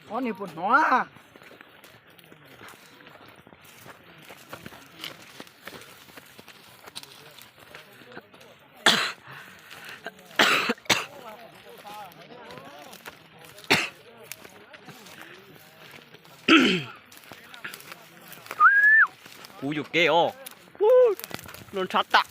Ob niag puas hnov? Kuv yuam kev os. Los ntshav tas.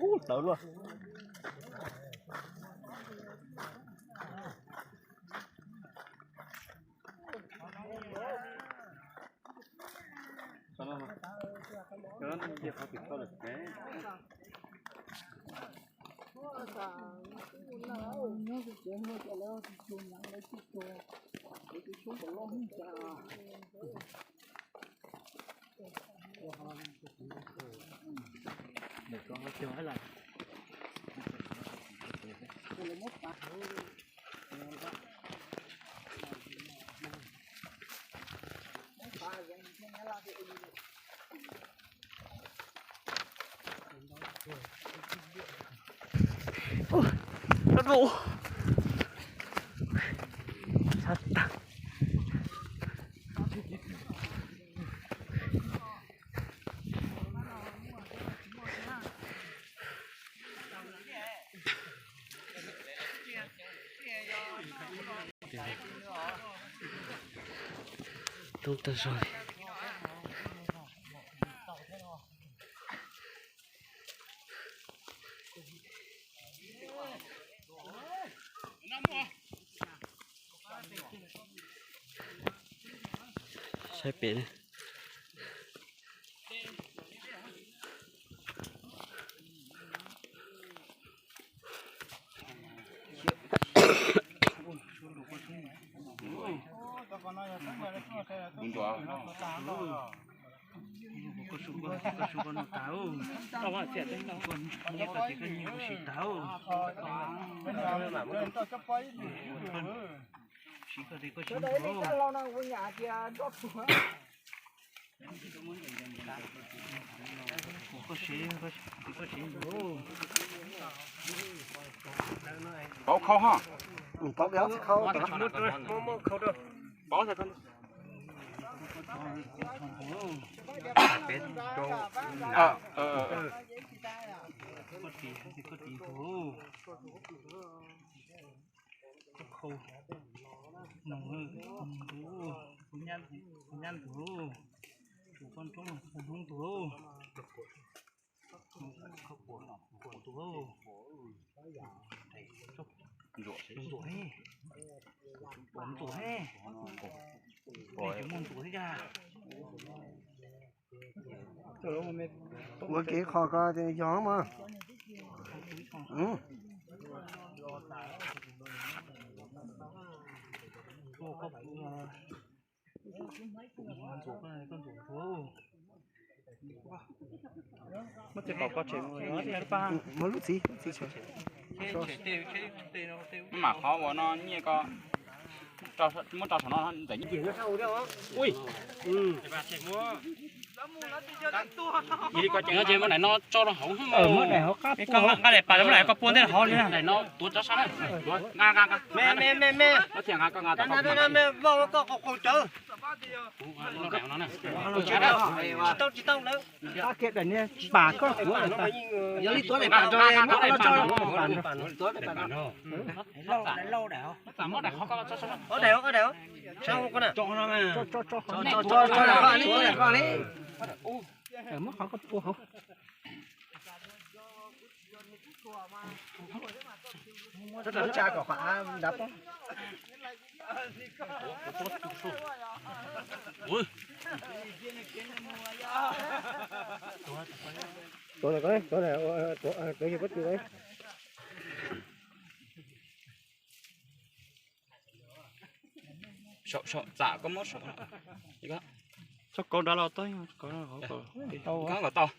Ub, tawv luaj. Ub, rau rau. Sab tag. Toob tag zog li. Saib pem. Paub khau ha. Paub. Koj khau, noog, kuv nyab ntug, tsum koj ntsoov ntug, ntug, ntug, ntug, ntug, ntug, ntug. Ua kev qho ko yog mas. Muab lub txiv, lub txiv. Mam qhov uas no nyiaj ko muab tso saum no ntawm nyiaj. Ui, ces muab daim no tso rau hauv. Nqa daim pas muab daim ko pua ntej hauv li. Daim no tuav tso sab na. Nqa, nqa, nqa. Me, me, me, me. Koj thiaj nqa, koj nqa tom koj. Tsis tau, tsis tau. Pas koj kuv. Yog li tuav daim pas tso, muab ko tso. Muab daim qhov ko tso sab na. Muab qhov ko pua hauv. Muab tsa kom qhov av nrad poob. Tuav na, tuav na, tuav yog pob tw. Saum, saum, txam koj muab saum. Txhob kauv nrad los tau, kauv nrad los tau.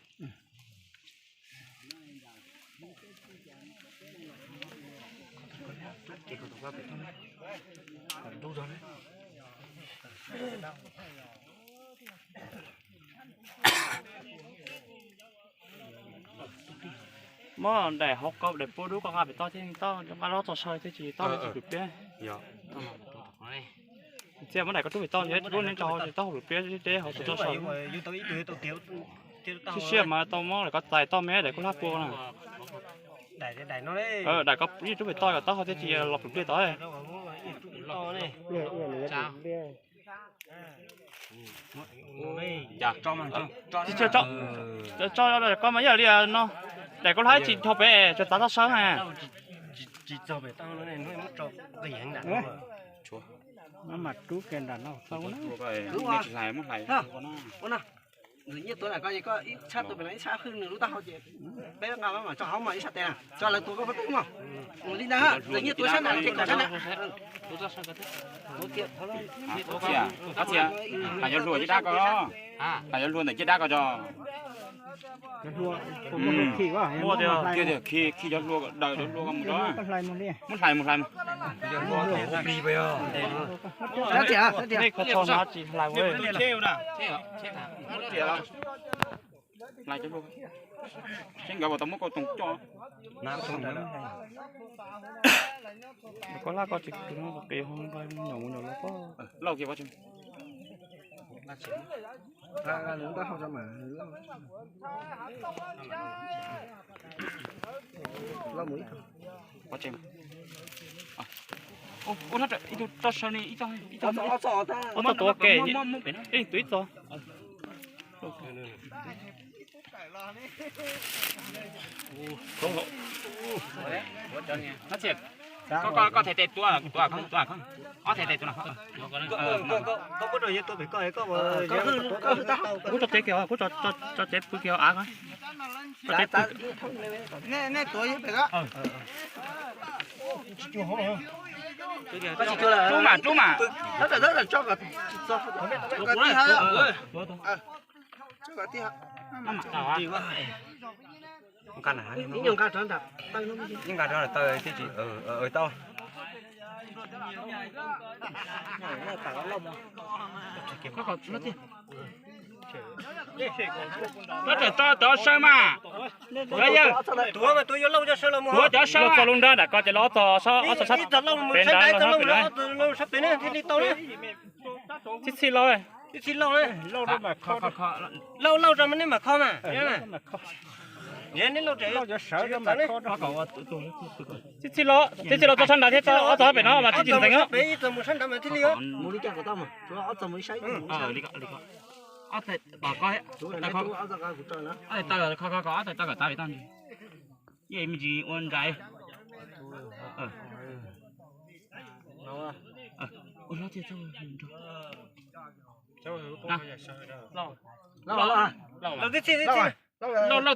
Muab daim hauv kauv daim pua dub koj nqa pem toj thiab, toj nqa lob txog saw thiab tsis toj tsis pwm pliab. Txia muab daim ko rub pem toj thiab, rub neb tso hauv tsis toj pwm pliab, deb hauv tsis toj saw. Siab siab mas tau muab daim ko txais toj me daim koj hlab pua na. Daim ko yeej rub pem toj yog toj hauv thiab tsis los pwm pliab tod. Tsis tso, tso koj mas yam li no, daim koj hlab tsis dhau pem tsuas txav toj saw na. Mas rub kiag nram no. Ntxwv nyiaj tuav lam koj es koj ib tshab tuav pem no ib tshab hwj nws lub taub hau ces peb nqa mas tso hauv mas ib sab tes na, tso lawv tuav koj pob tw mog. Li ntawd, ntxwv nyiaj tuav sab nram ces kom sab nram. Txia, txia, tas yuav hluas caj dab ko, tas yuav hluas ntawm caj dab ko tso. Khi, khi cov hluas daws cov hluas ko mus tso. Muab hlais mus hlais mus. Hlais cov hluas, seb nkawd puas tau muab koj toog coj. Koj laj koj tsis kwv qis ho nqa nyom mus nyom los pob. Lauj kiag pob tseem. Pob tseem. Ua no ib tug tso saw ni ib txog, ib txog, ib txog tuav ke, ib tug ib txog. Koj, koj thaiv tes tuav, tuav, tuav, ob thaiv tes tuav. Kuv tso tsev kiag, kuv tso tsev pw kiag av. Nej tuav yog pem ko. Rub mas, rub mas. Ib nyuag nqa rov nram taw, ib nyuag nqa rov nram taw thiaj tsis tau. Rov tawm tso cov saw mas. Cov yawg, tuav cov saw, tuav txog lub nrab nram ko ces los txog sab pem nrad, los sab pem nrad. Txhij txhij lauj. Lauj, lauj tso mas nej mam kho mas. Txhij txhij los, txhij txhij los txog sab nrad thiab, ob txog pem no mas txhij tsis ntxeev. Ob tais tau kawm tav pem toj, me ntsis ua nra. Lauj, lauj,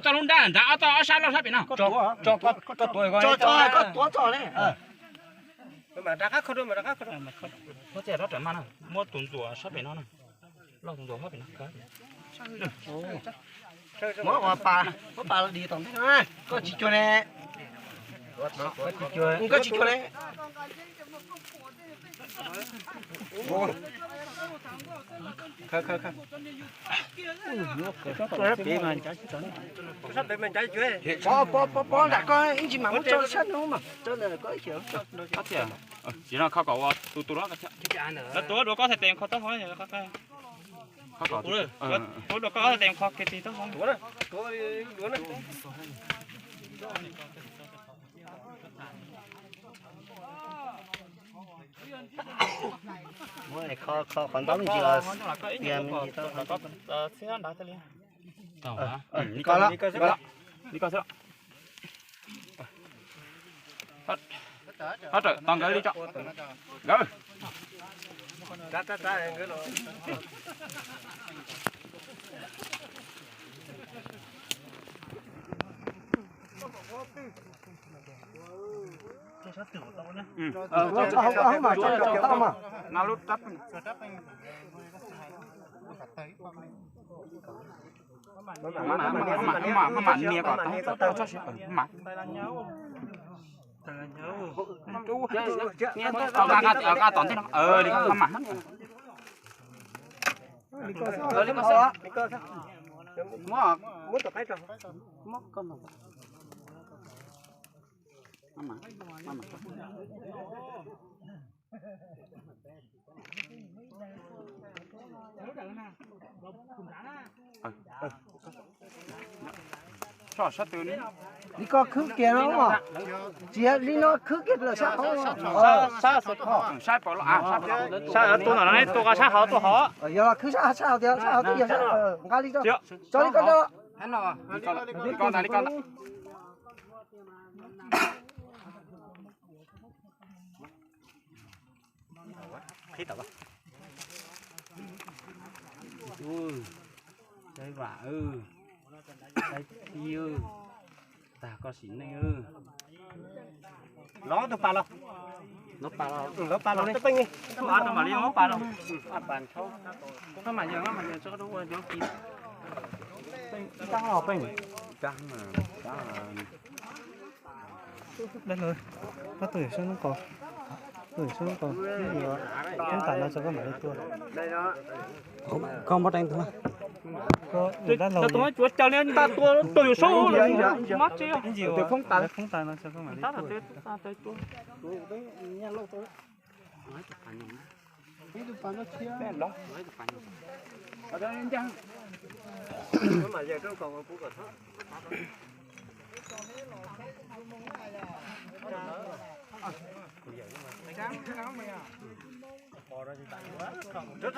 txoj lub nrab nrad ob txoj ob sab lauj sab pem no. Muab tus ntxuam sab pem no na. Lauj, tus ntxuam sab pem no. Muab ua pa, muab pa los dim tom ntej no. Koj tsis cuag ne. Koj tsis cuag ne. Sab pem mas ncav, pov, pov, pov nram ko ib ntsis mam muab tso sab no mas. Tsis no kho kom ua tus tus lawv tuav dua koj txhais tes kho taub hau. Tuav dua koj txhais tes kho kiag tis taub hau. Muab kho, kho qhov ntaub me ntsis los tias me ntsis tau. Li ko xwb. Hov rawm tos nkawd li tso. Nkawd. Maj mam nias kom tau tsob siv, maj mam. Nqa tom ntej no, li maj mam. Li ko khwb kiag no, tsis li no khwb kiag lawm sab hauv. Sab, sab, sab hauv, tus no ne, tus ko sab hauv, tus hauv. Yog los khwb sab, sab hauv tias sab hauv twb yog sab, nqa li tso, tso li ko tso. Qhib tau. Saib vam, saib tib, tag koj sim neej. Lov tus pas los. Lov pas los, lov pas los, lov pas los. Koj mam li lov pas los. Koj mam yog, koj mam yog tso koj ua cov kis. Dab hov peej. Dab hov. Dab hov. Koj tuaj yawm saub hnub qos, tuaj yawm saub hnub qos, hnub tas no tso koj mam li tuaj. Koj muab dab ntug. Tus no cuav cas li nta tua rau yawm saub, mob tsev. Ib ntsis ua khoob tas no tso koj mam li tuaj.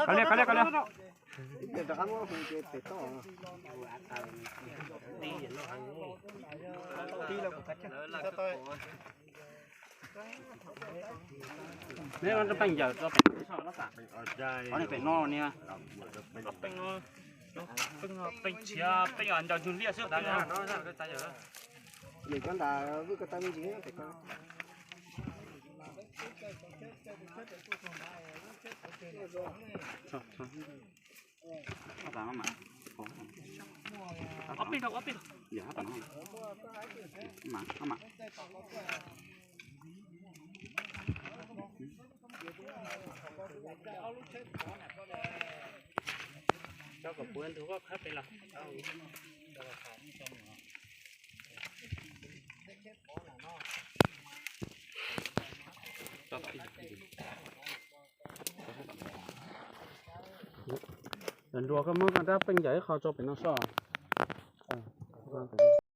Kav liam, kav liam, kav liam. Neb peej yawm rau pem, pem no niag. Peej tshiav, peej ncaws ntug liaj xwb. Ob peb, ob peb. Tso kom puav ntug koj khawb pem los. Nruas koj muab koj rab peej yawm ib qho tso pem no soj.